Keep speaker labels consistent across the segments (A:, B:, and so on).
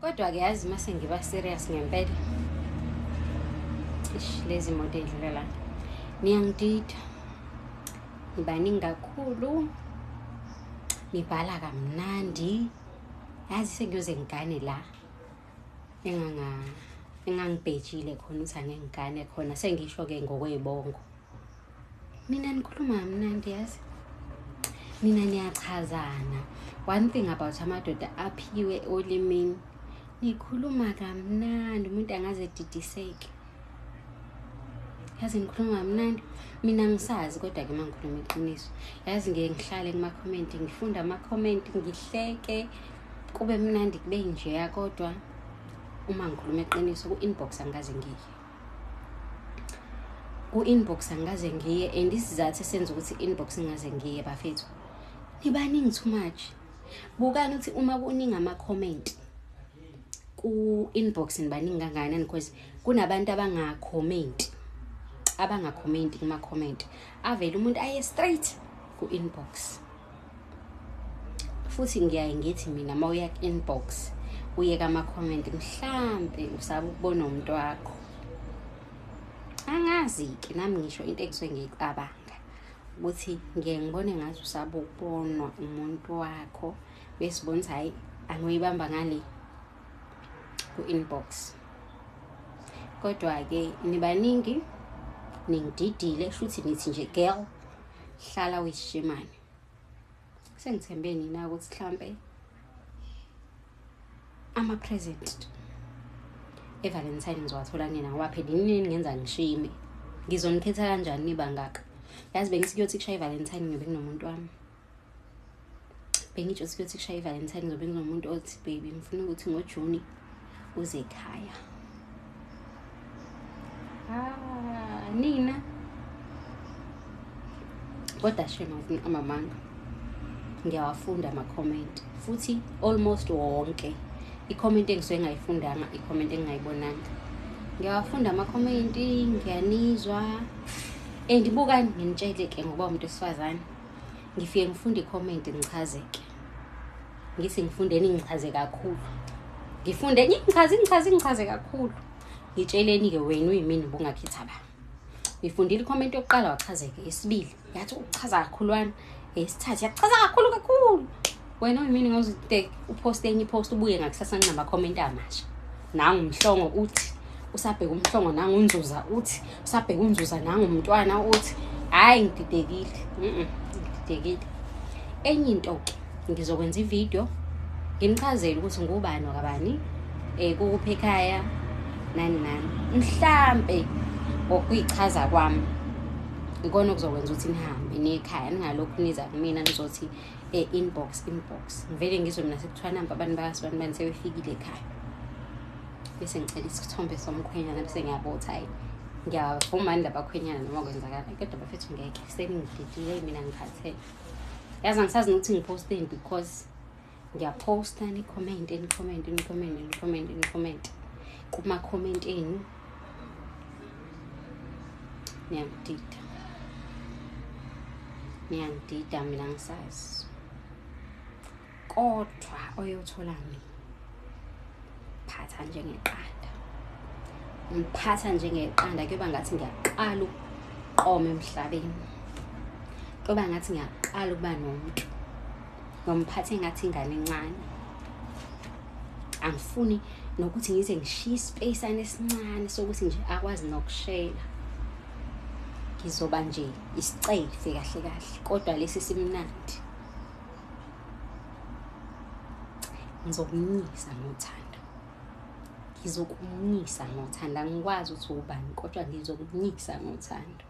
A: Kodwa-ke yazi uma sengiba serious ngempela, ish, lezi moto ey'dlula la niyangidida, nibaningi kakhulu, nibhala kamnandi. Yazi sengiyoze ngigane la engangibhejile khona ukuthi angeke ngigane khona, sengisho-ke ngokwey'bongo. Nina nikhuluma kamnandi yazi, nina niyachazana. One thing about amadoda aphiwe olimini, nikhuluma kamnandi, umuntu angaze edidiseke. Yazi nikhuluma kamnandi, mina ngisazi. Kodwa-ke uma ngikhuluma iqiniso, yazi ngeke ngihlale kuma-comment, ngifunde ama-comment, ngihleke, kube mnandi, kube njeya. Kodwa uma ngikhuluma iqiniso, ku-inbox angikaze ngiye, ku-inbox angikaze ngiye. And isizathu esenza ukuthi i-inbox ngingaze ngiye, bafethu, nibaningi too much. Bukani ukuthi uma kuningi ama-comment ku-inbox nibaningi kangakanani, because kunabantu abangakhomenti, abangakhomenti kuma-comment, avele umuntu aye straight ku-inbox. Futhi ngiyaye ngithi mina, uma uya ku-inbox uye kama-comment, mhlampe usaba ukubona umuntu wakho. Angazi-ke nami, ngisho into engisuke ngiyicabanga ukuthi ngiye ngibone ngathi usaba ukubonwa umuntu wakho, bese ubona ukuthi hhayi, angiyoyibamba ngale ku-inbox. Kodwa-ke nibaningi, ningididile, shuthi nithi nje, "Girl, hlala uyishimane." Sengithembe nina ukuthi mhlampe ama-present e-Valentine ngizowathola nina, ngoba phela inini ngenza ngishime, ngizonikhetha kanjani niba ngaka? Yazi bengithi kuyothi kushaya i-Valentine ngiyobe nginomuntu wami. Bengitsho ukuthi kuyothi kushaya i-Valentine ngizobe nginomuntu othi, "Baby, ngifuna ukuthi ngoJuni uze ekhaya." Ah, nina kodwa shame, ngifuna amamanga. Ngiyawafunda ama-comment, futhi almost wonke i-comment engisuke ngayifundanga, i-comment engingayibonanga. Ngiyawafunda ama-comment, ngiyanizwa. And bukani, nginitshele-ke, ngoba umuntu wesifazane, ngifike ngifunde i-comment, ngichazeke, ngithi ngifundeni, ngichaze kakhulu, ngifunde, ngichaze, ngichaze, ngichaze kakhulu. Ngitsheleni-ke, wena uyimini ubungakhetha ba? Ngifundile i-comment yokuqala, wachazeka. Isibili yathi uchaza kakhulwana, esithathu yachaza kakhulu kakhulu. Wena uyimini ngozite uphoste enye i-post, ubuye ngakusasa nginama-comment amasha. Nangu umhlongo uthi usabheka umhlongo, nangu unzuza uthi usabheka unzuza, nangu umntwana uthi hhayi, ngididekile. Ngididekile. Enye into-ke, ngizokwenza ividiyo nginichazele ukuthi ngubani wakabani, kukuphi ekhaya, nani nani. Mhlampe ngokuyichaza kwami ikona okuzokwenza ukuthi nihambe niye ekhaya, ningalokhu niza kumina nizothi inbox, inbox. Ngivele ngizwe mina sekuthiwa nampa abantu bakasibani bani sebefikile ekhaya, bese ngicela isithombe somkhwenyana, bese ngiyabotha, hayi, ngiyavuma labakhwenyana noma kwenzakala. Kodwa bafethu, ngeke, seningididile mina, ngikhathele. Yazi angisazi nokuthi ngiposteni, because ngiyaphosta, ni-comment, ni-comment, ni-comment, ni-comment, ni-comment kuma-comment enu. Niyangidida, niyangidida, mina ngisazi. Kodwa oyothola mina, phatha njengeqanda, ngiphatha njengeqanda, kuyoba ngathi ngiyaqala ukuqoma emhlabeni, kuyoba ngathi ngiyaqala ukuba nomuntu. Ngomphathe ngathi ingane encane. Angifuni nokuthi ngize ngishiye ispace esincane sokuthi nje akwazi nokushela. Ngizoba nje isicefe kahle kahle, kodwa lesi simnandi. Ngizokunyisa ngothando, ngizokunyisa ngothando. Angikwazi ukuthi ubani, kodwa ngizokunyisa ngothando.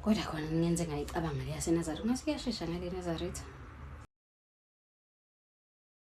A: Kodwa khona ngingenze ngayicabanga leyaseNazaretha, ngathi kuyashesha ngale Nazaretha.